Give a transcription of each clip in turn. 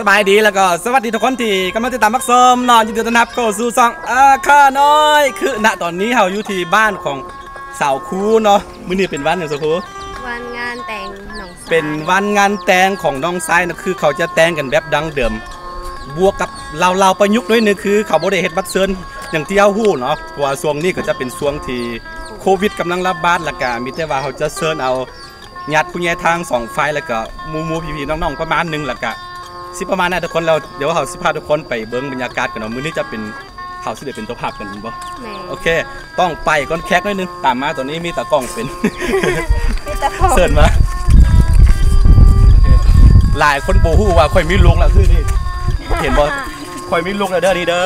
ສະບາຍດີ ແລ້ວກໍສະຫວັດດີທຸກຄົນທີ່ກຳລັງຕິດຕາມຮັບຊົມເນາະ. ຍິນດີຕ້ອນຮັບເຂົ້າສູ່ຊ່ອງອາຄານ້ອຍ. ຄື ນະ ຕອນນີ້ເຮົາຢູ່ທີ່ບ້ານຂອງສາວຄູເນາະ. ມື້ນີ້ເປັນວັນຫຍັງສາວຄູ? ວັນງານແຕ່ງນ້ອງຊາຍ. ເປັນວັນງານແຕ່ງຂອງນ້ອງຊາຍນະ. ຄືເຂົາຈະແຕ່ງກັນແບບດັ້ງເດີມ ບວກກັບລາວໆປະຍຸກໜ້ອຍໜຶ່ງ. ຄືເຂົາບໍ່ໄດ້ເຮັດບັດເຊີນຢ່າງທີ່ເຮົາຮູ້ເນາະ ເພາະວ່າຊ່ວງນີ້ກໍຈະເປັນຊ່ວງທີ່ໂຄວິດກຳລັງລະບາດ ແລ້ວກະມີແຕ່ວ່າເຮົາຈະເຊີນເອົາ ຍາດຜູ້ໃຫຍ່ທາງສອງຝ່າຍ ແລ້ວກະໝູ່ໆພີ່ໆນ້ອງໆປະມານໜຶ່ງ ແລ້ວກະຊິປະມານນັ້ນທຸກຄົນ. ແລ້ວດຽວເຮົາຊິພາທຸກຄົນໄປເບິ່ງບັນຍາກາດກັນເນາະ. ມື້ນີ້ຈະເປັນ ເຮົາຊິໄດ້ເປັນເຈົ້າພາບກັນແມ່ນບໍ່? ແມ່ນ. ໂອເຄ ຕ້ອງໄປກ່ອນແຂກໜ້ອຍໜຶ່ງ. ຕາມມາ ຕອນນີ້ມີຕາກ້ອງເປັນ ມີຕາກ້ອງ ເຊີນມາ. ໂອເຄ ຫຼາຍຄົນບໍ່ຮູ້ວ່າຂ້ອຍມີລູກແລ້ວ ຄືນີ້ ເຫັນບໍ່? ຂ້ອຍມີລູກແລ້ວເດີ ນີ້ເດີ.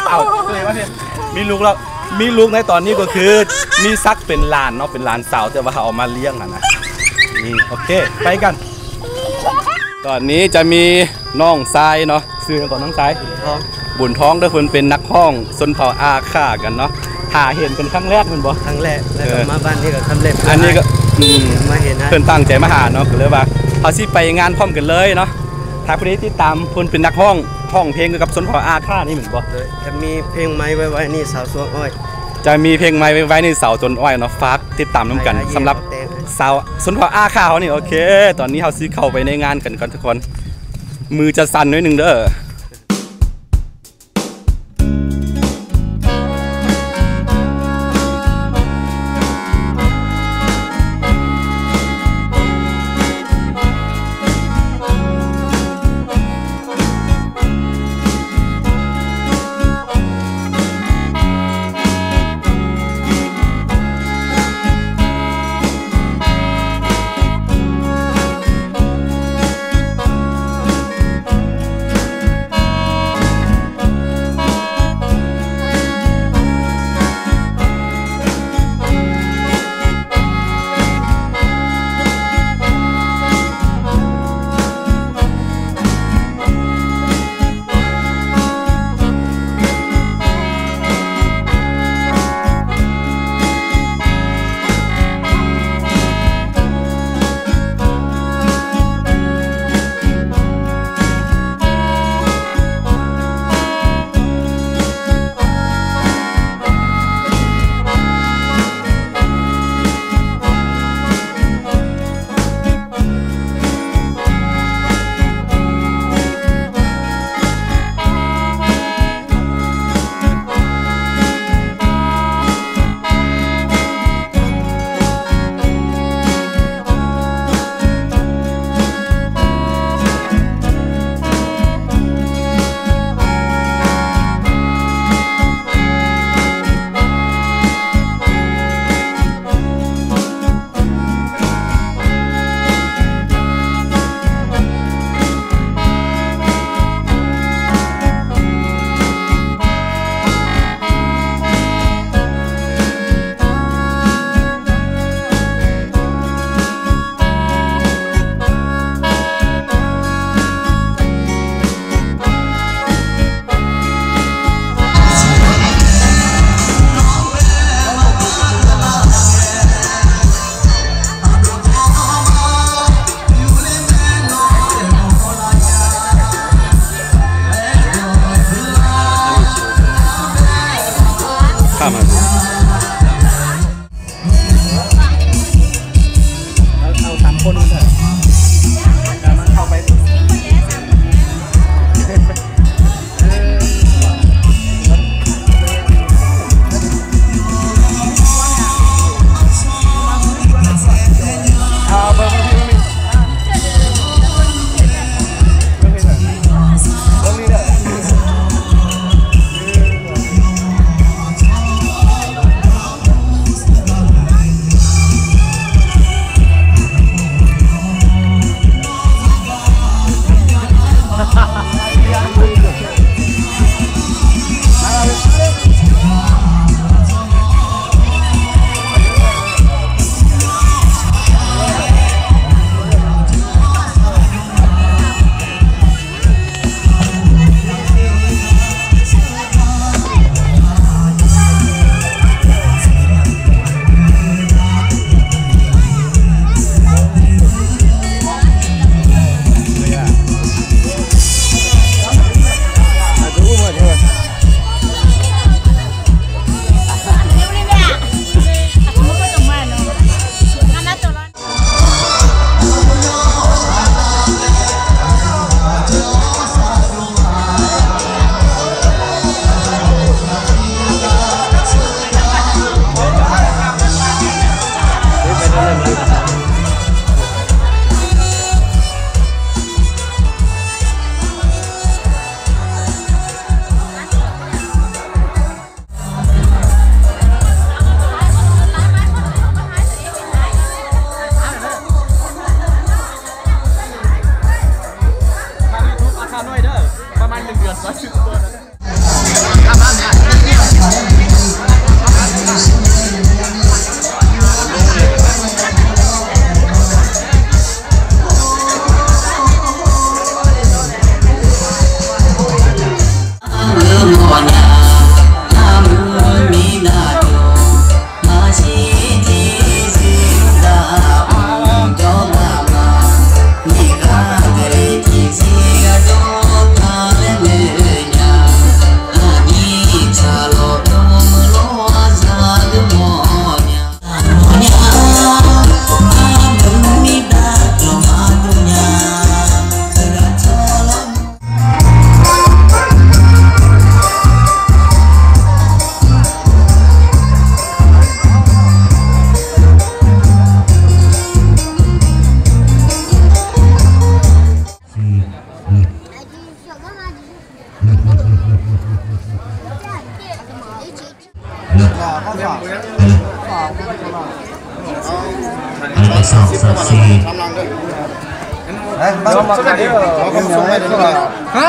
ເອົາ ເອີຍ ມາເພ ມີລູກແລ້ວ ມີລູກໃນຕອນນີ້ກໍຄືມີສັກເປັນຫຼານເນາະ ເປັນຫຼານສາວ ແຕ່ວ່າເຮົາເອົາມາລ້ຽງຫັ້ນນະ. ນີ້ ໂອເຄ ໄປກັນ. ຕອນນີ້ຈະມີນ້ອງຊາຍເນາະ ຊື່ຫຍັງເກາະ ນ້ອງຊາຍ? ບຸນທອງ. ບຸນທອງເດີ ເພິ່ນເປັນນັກຮ້ອງຊົນເຜົ່າອາຂ້າກັນເນາະ. ຫາເຫັນເປັນຄັ້ງແລກແມ່ນບໍ່? ຄັ້ງແລກ ແລ້ວກໍ ເອີ ມາບ້ານນີ້ກໍຄັ້ງແລກ. ອັນນີ້ກໍ ອືມ ມາເຫັນ ເພິ່ນຕັ້ງໃຈມາຫາເນາະ ກໍເລີຍວ່າເຮົາຊິໄປງານພ້ອມກັນເລີຍເນາະ. ຖ້າຜູ້ໃດຕິດຕາມ ເພິ່ນເປັນນັກຮ້ອງ ຮ້ອງເພງກ່ຽວກັບຊົນເຜົ່າອາຂ້ານີ້ແມ່ນບໍ່? ໂດຍ ຈະມີເພງໃໝ່ໄວໆນີ້ ສາວສ່ວນອ້ອຍ. ຈະມີເພງໃໝ່ໄວໆນີ້ ສາວສ່ວນອ້ອຍເນາະ. ຝາກຕິດຕາມນຳກັນ ສຳລັບສາວຊົນເຜົ່າອາຂ້າເຮົານີ້. ໂອເຄ ຕອນນີ້ເຮົາຊິເຂົ້າໄປໃນງານກັນກ່ອນທຸກຄົນ. ມືຈະສັ່ນໜ້ອຍໜຶ່ງເດີ. ອັນນີ້ສອງ ສາມ ສີ່ ຮະ?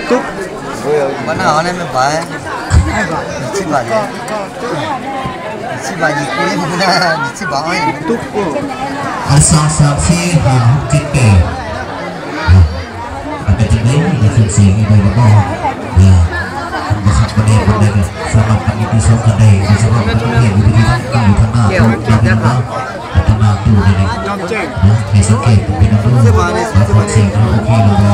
ຕຸກ ບັນຫາອັນນັ້ນແມ່ນໄປ ຊິບາດ ຊິບາດ ຍິງກູນີ້ ບຸນນາ ຊິບາດ ຕຸກ ອັນສອງ ສາມ ສີ່ ຫ້າ ຫົກ ເຈັດ ແປດ ອາ ເປັນຈັ່ງໃດ ໄດ້ເຄື່ອງສຽງອີກແລ້ວບໍ່? ເອີ ບໍ່ຄັກບໍ່ແນ່ປານໃດ ກໍສາມາດປັບເອກສານກັນໄດ້ ໂດຍສະເພາະຄົນທີ່ຢູ່ທີ່ທາງ ຢູ່ທາງໜ້າ ຢູ່ທາງໜ້າຕູ້ນີ້ ເນາະ ໃຫ້ສັງເກດເປັນອັນຮູ້ວ່າພວກສຽງເຮົາໂອເຄຫຼືບໍ່ ເນາ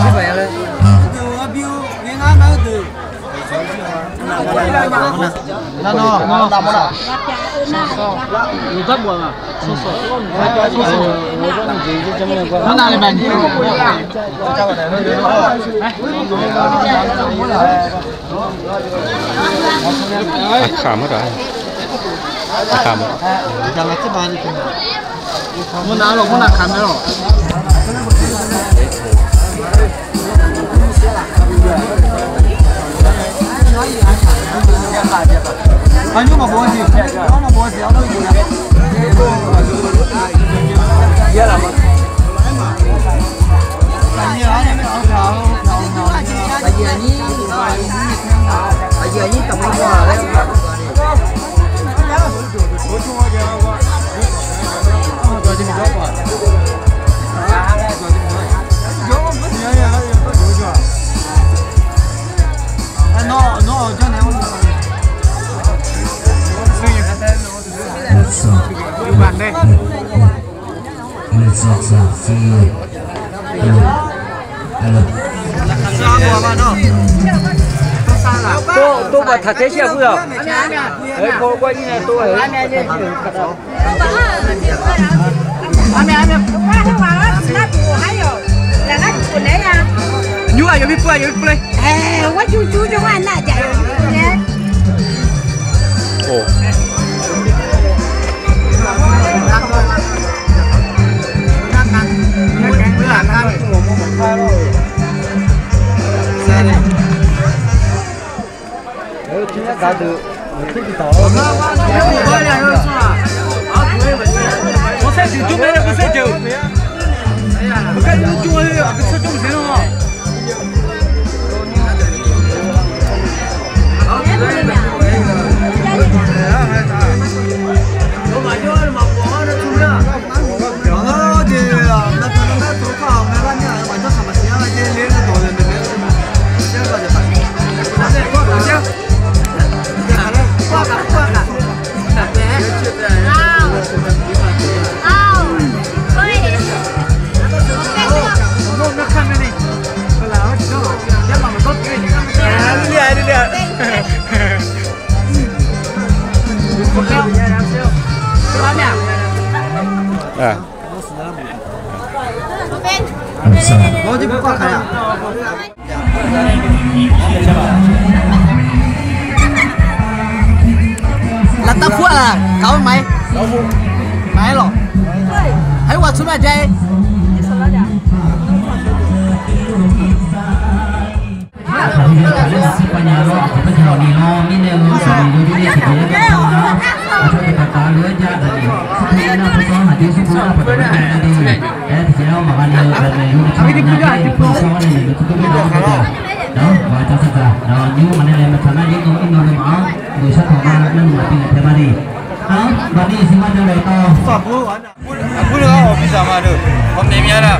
ະ.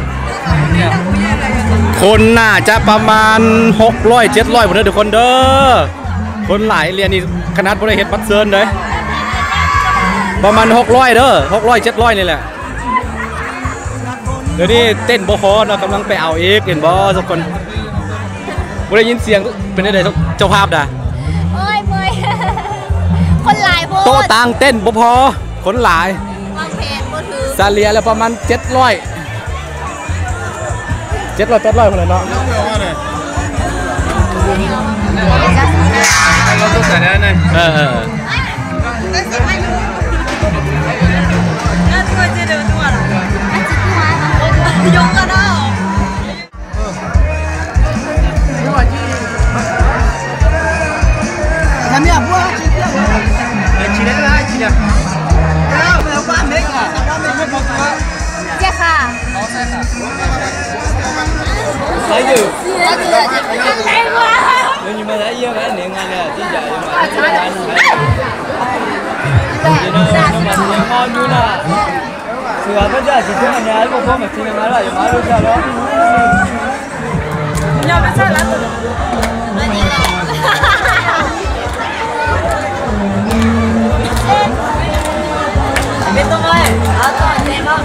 ຄົນໜ້າຈະປະມານຫົກຮ້ອຍເຈັດຮ້ອຍພຸ້ນເດີທຸກຄົນເດີ. ຄົນຫຼາຍອີ່ຫຼີນີ້ ຂະໜາດບໍ່ໄດ້ເຮັດບັດເຊີນເດ້ ປະມານຫົກຮ້ອຍເດີ ຫົກຮ້ອຍເຈັດຮ້ອຍນີ້ແຫຼະ. ດຽວນີ້ເຕັ້ນບໍ່ພໍເນາະ ກຳລັງໄປເອົາອີກ ເຫັນບໍ່ທຸກຄົນ? ບໍ່ໄດ້ຍິນສຽງ ເປັນຈັ່ງໃດເຈົ້າພາບນະ? ໂອ້ຍ ເມື່ອຍ ຄົນຫຼາຍໂພດ ໂຕະຕັ່ງເຕັ້ນບໍ່ພໍ ຄົນຫຼາຍ ວາງແຜນບໍ່ຖືກ ສະເລ່ຍແລ້ວປະມານເຈັດຮ້ອຍ ເຈັດຮ້ອຍ ແປດຮ້ອຍພຸ້ນແຫຼະເນາະ. ເອີ ເອີ ເອີ. Betul, Boy. Aku tembak.